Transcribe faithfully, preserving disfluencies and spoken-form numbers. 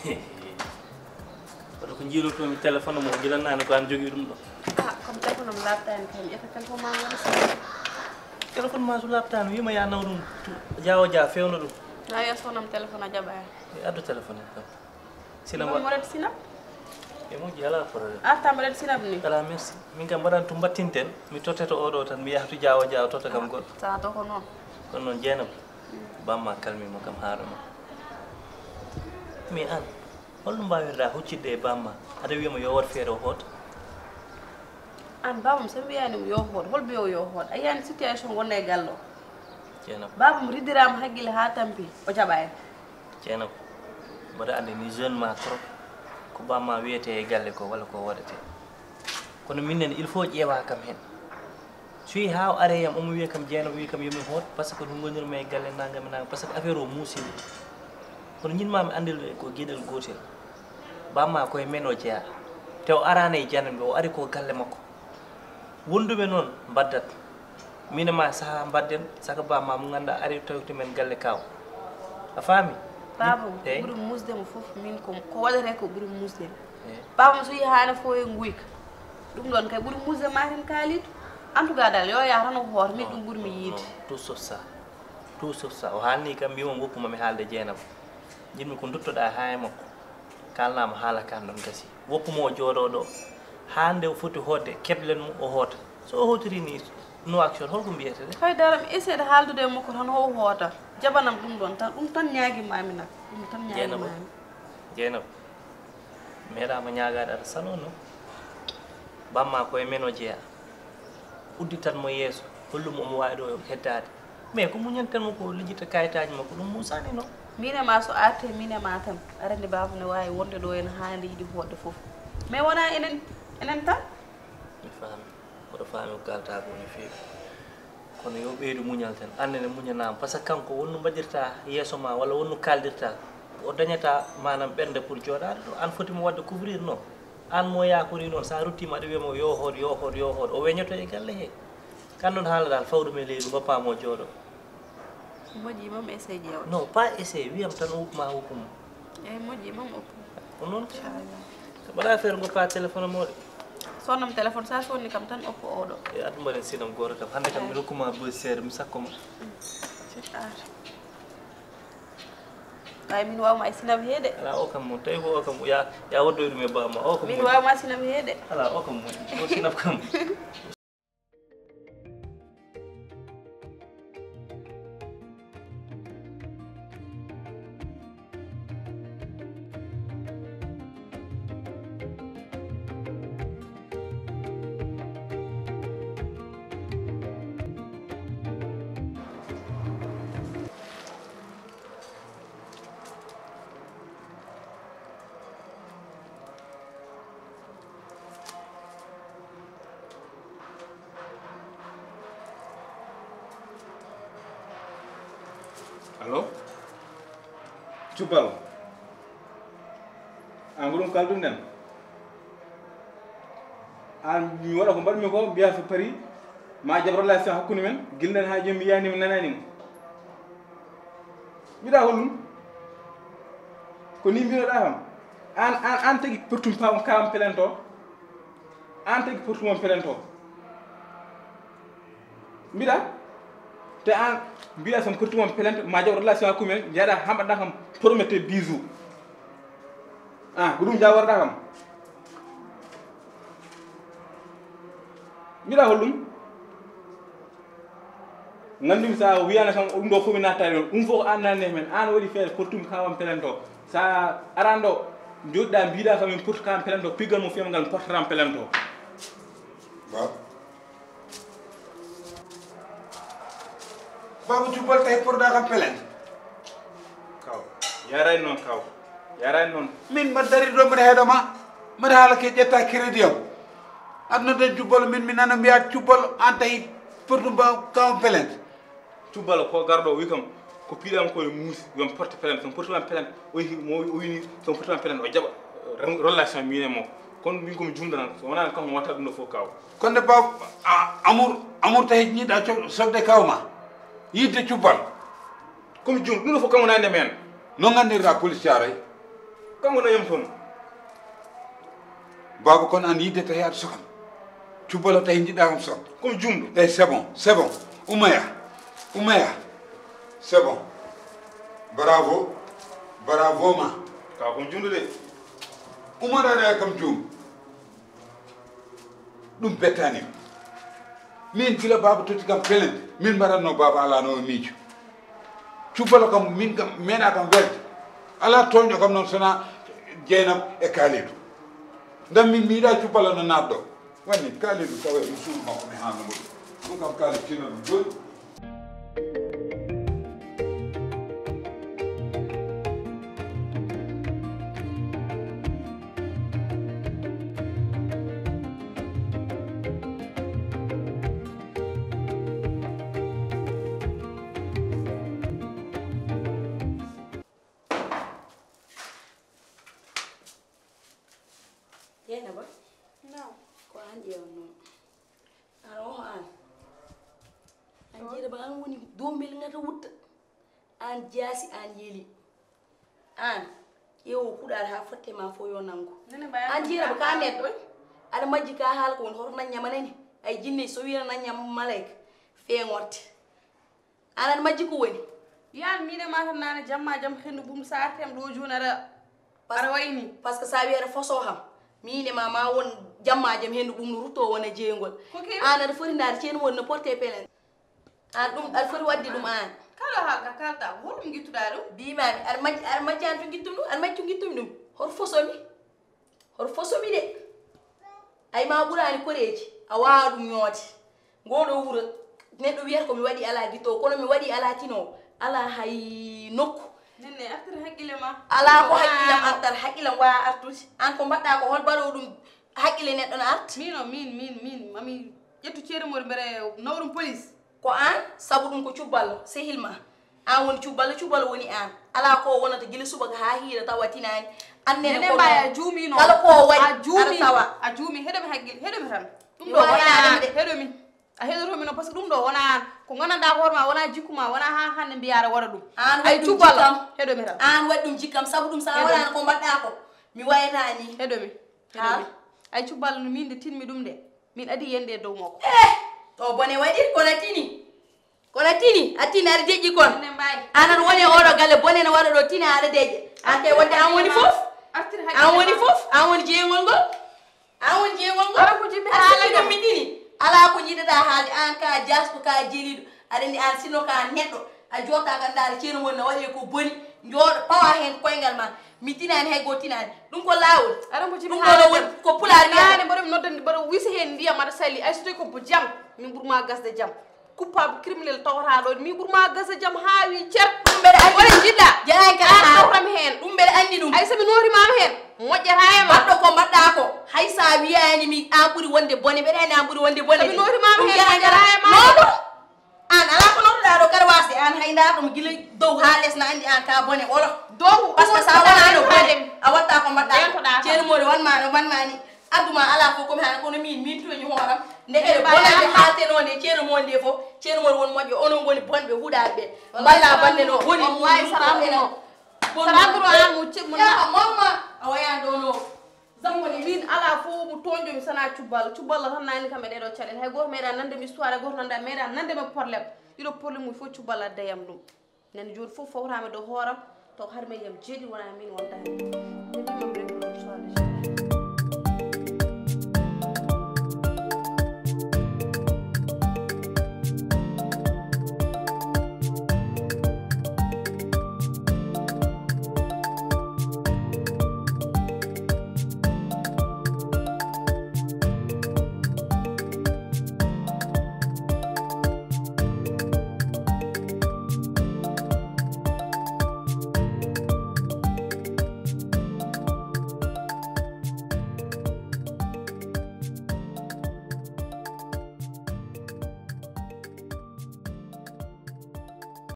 Kono ko njiilotoomi téléphone mo gila naane ko an jogii ɗum ɗo. Ah, comme téléphone am laaɓtaani kay, mi ƴetta téléphone maa mi waɗa sinap. Téléphone maa so laaɓtaani, wiima yaa naw ɗum, tu-, jaawo jaa fewna ɗum. Na wiya sownam téléphone a jaɓaani. E addu téléphone am kam. Sinap. Mo waɗat sinap? E moƴƴi, alaa problème. Arta mbaɗat sinap ni? Alaa, merci. Min kam mbaɗan to mbattinten, mi tottete oo ɗoo tan, mi yaha to jaawo jaawo totta kam goɗɗo. Sa to ko noon. Kono noon Jeynaba, bamma kalmi mo kam haala ma. Mais an, holno mbaawirɗaa huccitde e bamma, aɗa wiya mo yo waɗ feere o hoota? An baabam, so mi wiyaani mo yo hoot, hol biyo yo hoot? A yiyaani situation ngonɗo e galle o? Jeynaba. Baabam riddiraama hakkille haa tampi, o jaɓaani. Jeynaba, mboɗo anndi ni jeune ma trop. Ko bamma wiyetee e galle ko walla ko waɗetee. Kono minen il faut ƴeewa kam heen. So yii haa o aree yam, omo wiya kam Jeynaba wiyi kam yo mi hoot, parce que no ngonirmi e galle nangam e nangam, parce que affaire o muusi. Kono ñin ma mi anndil ko geɗel gootel. Bamma ko e men o jeyaa. Te o araani e jananɓe, o ari ko galle makko. Wonduɓe noon mbaddat. Min e ma saha mbadden, saka bamma mo ngannduɗaa ari tawti men galle kaaw. A faami? Baaba, ko ɓuri muusde mo fof, min ko, ko waɗetee ko ɓuri muusde mi. Baaba, so yii haana fof e nguyka. Ɗum ɗoon kay ɓuri muusde ma heen kaaliitu. En tout cas dal, yo yah tan o hoota, min ɗum ɓuri mi yiide. Non, tout sauf ça. Tout sauf ça. O haalni kam, mbiimo woppu ma mi haalde Jeynaba. Njiɗmi ko nduttoɗaa haa e makko. Kaalnaa mo haala kan ɗon gasi. Woppu mo o jooɗoo ɗoo. Haa nde o foti hootde, keɓlen mo o hoota. So o hootirii ni, no action, holko mbiyete de? Hay dara, mi essayde haaldude e makko tan, o hoota. Jaɓanam ɗum ɗoon tan, ɗum tan ñaagii-mi nak. Ɗum tan ñaagii-mi. Jeynaba. Jeynaba. Meeɗaama ñaagaade aɗa saloo no. Bamma ko e men o jeyaa. Udditan mo yeeso, hollum omo waawi ɗo heddaade. Mais ko muñanten mo ko lijjita kayitaaji makko, ɗum muusaani no. Min e ma so artee, min e ma tan. Aɗa anndi baaba ne waawi wonde ɗo en haa nde yiɗi hootde fof. Mais wonaa enen, enen tan. Mi faami. Mboɗo faami ko kaaltaa ko no feewi. Kono yo ɓeydu muñal tan. Anne ne muñanaama. Parce que kanko wonno mbaɗirta yeeso ma walla wonno kaaldirta. O dañata maanaam ɓernde pour jooɗaade ɗo. An foti mo waɗde couvrir no. An mo yaakori noon, so a ruttiima aɗa wiya mo yo hoot, yo hoot, yo hoot. O weñoto e galle he. Kan noon haala dal, fawɗum e leydi, ngoppaa mo jooɗo. Moƴƴi, mam essai ƴeewa. Non, pas essai, wiyam tan o wuppa ma wuppu mo. Eyi, moƴƴi, mam oppu. Ko noon? Inchallah. Mbaɗa affaire ngoppa téléphone mo de. Sonnam téléphone, sa sonni kam tan oppo oɗo. E addu mbaɗen sinam gooto kam. Hannde kam mi rokkuma buzz seeɗa, mi sakko ma. Ah. Ay, min waawma e sinam he de. Ala o kam mo, tawi ko o kam ya, ya waddoy ɗum e ba ma. O kam min mo. Waawma sinam he de. Ala o kam mo. O sinam kam. Allo? Cubbal. An ko ɗum kalduɗen? An mi waɗa ko mbaɗmi ko, mbiya so pari, ma jaɓ relation hakkunde men, gilɗen haa jooni mi yiyaani mo, nanaani mo. Mbiɗa hollum? Ko ni mbiɗoɗa kam? An, an, an tagi portum pawon kawam pelento? An tagi portum on pelento? Mbiɗa? Te an mbiɗa son portum on pelento, ma jaɓ relation hakkunde men, njaɗa hamɓanɗa kam promettre bisou. Ah, ko ɗum jawarɗa kam? Mbiɗa hollum? Nganndumi sa wiyana kam ɗum ɗo fof mi nattaade ɗon. Ɗum fof ko an nanni men. An waɗi feere portumi kawam pelento. Sa aran ɗo, njoɗɗa mbiɗa kam min portu kawam pelento. Piggal mo fiyam ngal portatam pelento. Ba. Baba Cubbal tawi porɗa kam pelento. Kaw. Yaray noon kaw. Yaray noon. Min mbaɗa darir ɗo mbaɗa heeɗo ma. Mbaɗa haala ke ƴetta crédit am. Aduna tan Cubbal min mi nana mbiya Cubbal an tawi portu ba kawam pelento. Cubbalo ko garɗo o wi kam ko piɗam ko e muusi yon porte plainte son porte plainte o yi mo o wini son porte plainte o jaɓa relation mine mo kono min komi jumdanan so wonani kanko watta ɗum ɗo fof kaw. Kono de bab amour amour tahi ñiɗa sokde kawma yidde cubbal. Komi jum ɗum ɗo fof kanko nande men. No gandirɗa police caroy? Kanko na yam toon. Baaba, kono an yiddata yaade sokam. Cubbalo tawi njiɗɗa kam sokam. Comme jumɗo. Eh, c'est bon, c'est bon. Umaya, Umaya. C'est bon. Bravo. Bravo ma. Ka comme jumɗo de. Umar aɗa kam jum. Ɗum bettaani. Min gila baaba totti kam pelente, min mbaɗatno baaba alaa no o miijo. Cubbalo kam, min kam, meeɗa kam welde. Alaa tooñɗo kam noon sona Jeynab e Kaalidu. Ndam min mi yiɗa cubbalo no naatɗo. Wani Kaalidu tawa e ɗum suudu makko mi haanno mo ɗum. Ɗum kam Kaalidu tinno ɗum joni. Jeynaba? Naam. Ko an ƴeewno. An oho an. An Jeynaba, an woni dombel ngata wutta. An jaasi, an yeli. An ƴeewo kuɗaal haa fotte ma fof yo nangu. Nene Mbaye, an Jeynaba, ka neɗɗo. Aɗa majji ka haala ko woni hoto nan ñama nani. Ay jinne so wiina nan ñama malayka. Feeŋorte. Aɗa majji ko woni? Yaan miin e maa tan naane jamma jam henndu ɓum sa artem ɗo jooni aɗa, aɗa wayni. Parce que sa wi aɗa fosoo ham, miin e maa ma won jamma jam henndu ɓum no ruttoo wona jeeyngol. Ko kii? Aan aɗa foti ndaar ceeni woni no porte plainte. Aan ɗum aɗa foti waɗde ɗum aan. Kala haalka kalta ko holɗum ngittuɗaa ɗum? Mbiimaami aɗa majji, aɗa majji aan to ngittum ɗum, aɗa majji to ngittum ɗum. Hoto fosoo mi? Hoto fosoo mi de. Ay ma ɓuraani koreeji, a waawa ɗum ñoode. Ngoo ɗoo wuro, neɗɗo wiyata ko mi waɗi alaa gitoowo, kono mi waɗi alaa tinoowo, alaa hay nokku. Nenne, artir hakkille ma. Alaa ko hakkillam artata, hakkillam waawa artude. Aan ko mbaɗɗaa ko hol baɗoowo ɗum hakkille neɗɗo no arta? Miin o, miin, miin, miin, mami ƴettu ceede moɗo mbere nawrum police. Ko an, sabu ɗum ko cubballo, sehil ma. An woni cubballo, cubballo woni an. Alaa ko wonata gila subaka haa hiira tawa tinaani. An nene Nene ko Mbaye, non. A juumii non. Kala ko waɗi, a juumii, aɗa tawa. A juumii. Heɗo mi hakkil-, heɗo mi tan. Ɗum Mi ɗo wonaa wonaa an. Ɗum de. Heɗo mi. A heɗoto mi non, parce que ɗum ɗo wonaa an. Ko ngonanɗaa ko hoore ma, wonaa jikku ma, wonaa haa hannde mbiyaa aɗa waɗa ɗum. An Ay waɗi ɗum cubballo, jikkam. Heɗo mi tan. An waɗi ɗum jikkam, sabu ɗum sa Heɗo mi. Waɗaano ko mbaɗɗaa ko. Mi wayataa ni. Heɗo mi. Heɗo Haa? Mi. Ay cubballo no min de tinmi ɗum de. Min adii yende e dow makko. Eh! To bone waɗi, kono tini. Kono tini, a tini aɗa deƴƴi kon. Nene Mbaye. Anan woni e oɗo galle bone no waɗa ɗo tina aɗa deƴƴa. An kay wonde an woni fof. Artir hakkille An woni ma. Fof, an woni jeeyngol ngol. An woni jeeyngol ngol. Ara ko jiɗmi Aɗa haala sikki kam. Ɗum mi tini. Alaa ko jiɗaɗaa haalde an ka jaasɗo ka jeliiɗo. Aɗa anndi an sinno ka neɗɗo. A jooɗaaka ndaara ceeno mon no waɗi ko boni. Jooɗo pawa heen koyngal ma. Mi tinaani hay goo tinaani. Ɗum ko laawol. Ara ko jiɗmi Ɗum ɗo no haalde woni kam. Ko pulaar wiyata. Naane mboɗo mi noddande mboɗo wisa heen ndiyam aɗa salli. Ay so tawi ko jam. Min ɓurma gasde jam. Coupable criminel tawata ɗo, min ɓurma gasa jam haa wi cer. Ɗum mbeɗa anndi Wala ɗum. Jiɗɗa? Jeyaa en kala An haala. Tawtam heen. Ɗum mbeɗa anndi ɗum. Ay so mi nootimaama heen, moƴƴataa e ma. Baɗɗo ko mbaɗɗaa ko, hay so a wiyaani mi an ɓuri wonde bone, mbeɗa anndi an ɓuri wonde bone. So mi de. Nootimaama Ɗum heen, jeyaa en kala moƴƴataa e ma. Non, non. An alaa ko nootuɗaa ɗo kadi waasde, an hay ndaar ɗum gila dow haa les na anndi an ka bone olo. Donc, Parce que ɗum sa wonaa no wonaa bone, ɗum. A watta ko mbaɗɗaa ko. Ɓeetoɗaa kam. Ceerno Moori wan ma no wan ma ni. Addu ma alaa fof ko mi haala, kono min, min toñi hooram. Ndeke Ɓe bonande mbaɗaama. Haa tenoo nde, ceerno mon nde fof, ceerno mon won moƴƴo, onon ngoni bonɓe huɗaaɓe ɓe. Wallahi, Mballa bande no woni on waawi muɗum saramu ena no. Bonno Saramu no ɗum. An mo cimmo Ya, na. Mamma, a wayaa ɗo no. Zambo ni min alaa fof mo toñjomi sana cubbal. Cubbal tan nani kam e ɗeɗo caɗeele. Hay gooto meeɗa nande mi histoire, hay gooto nanda meeɗa nande mi problème. Ɗiɗo problème mum fof cubbal adda yam ɗum. Nani jooni fof fawtaama dow hooram, taw har mi yam jeeɗi wonaa min wonta heen.